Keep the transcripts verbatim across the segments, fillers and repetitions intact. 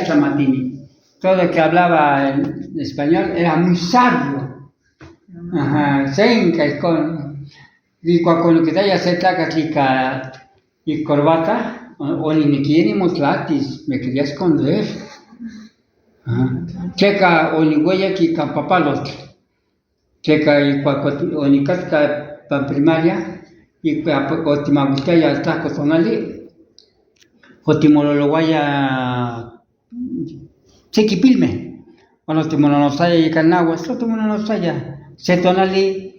Tlamatini. Todo el que hablaba en español era muy sabio. Aha, senka ijkon. Ikuak onikitaya se tlakatl ika, ika corbata, o, oninekiya nimotlatis, me quería esconder. Aha. Tleka oniueyek ika papalotl. Tleka ikuak ot-, onikatka pan primaria, ikuak otimahuiltiaya tlajko tonali, otimololohuaya seki pilme. Huan otimononostaya ika nahuatl, otimononostaya. Se tonali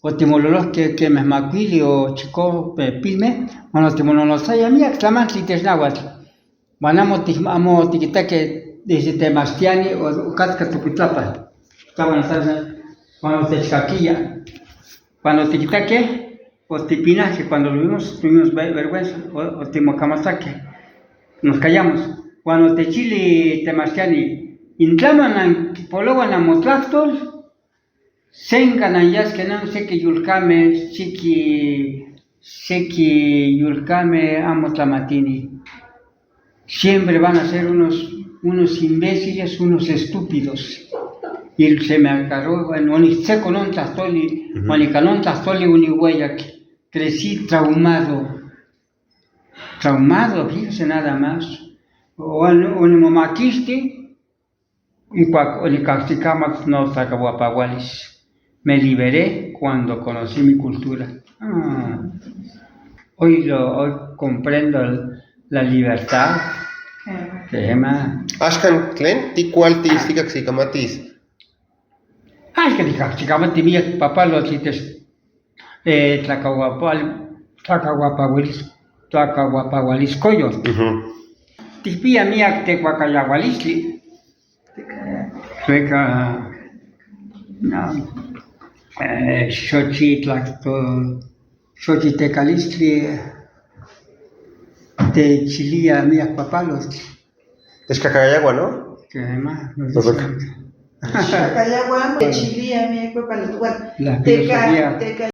otimololojke keme makuili o chikome pilme, huan otimononostaya miak tlamantli itech nahuatl. Huan amo ti-, amo otikitake desde Temastiani o, okatka Tokuitlapa. Tawan sa-, huan otechkakiya. Huan otikitake, otipinajke, cuando lo vimos, tuvimos ve-, vergüenza, o, otimokamatake. Nos callamos. Huan otechili Temastiani, intlaman nan kipolohua namotlajtol, senka nan yaske nan seki yulkame, seki, seki yulkame amo tlamatini. Siempre van a ser unos, unos imbéciles, unos estúpidos. Y se me agarró, bueno, onijtzekui non tlajtoli, ujú, huan ika non tlajtoli oniueyak, crecí traumado. Traumado, fíjese nada más. O, o, onimomakixti, ikuak onikakajtikamak notlakuapahualis. Me liberé cuando conocí mi cultura. Ah. Hoy lo, hoy comprendo el, la libertad. Kema. Axkan tlen tikual tiistika si kamatis. Axkan nikakajtikamati miak papalotl itech, eh, tlakahuapal-, tlakahuapahualis-, tlakahuapahualiskoyotl. Ujú. Tikpia miak tekuakayahualistli. Tleka, no, eh, Xochitl-, to-, Xochitekalistli techilia miak papalotl. Techkakayahua, no? Kema, no. Perfecto. Techkakayahua, techilia miak papalotl. Huan la teka-, filosofía. Teka-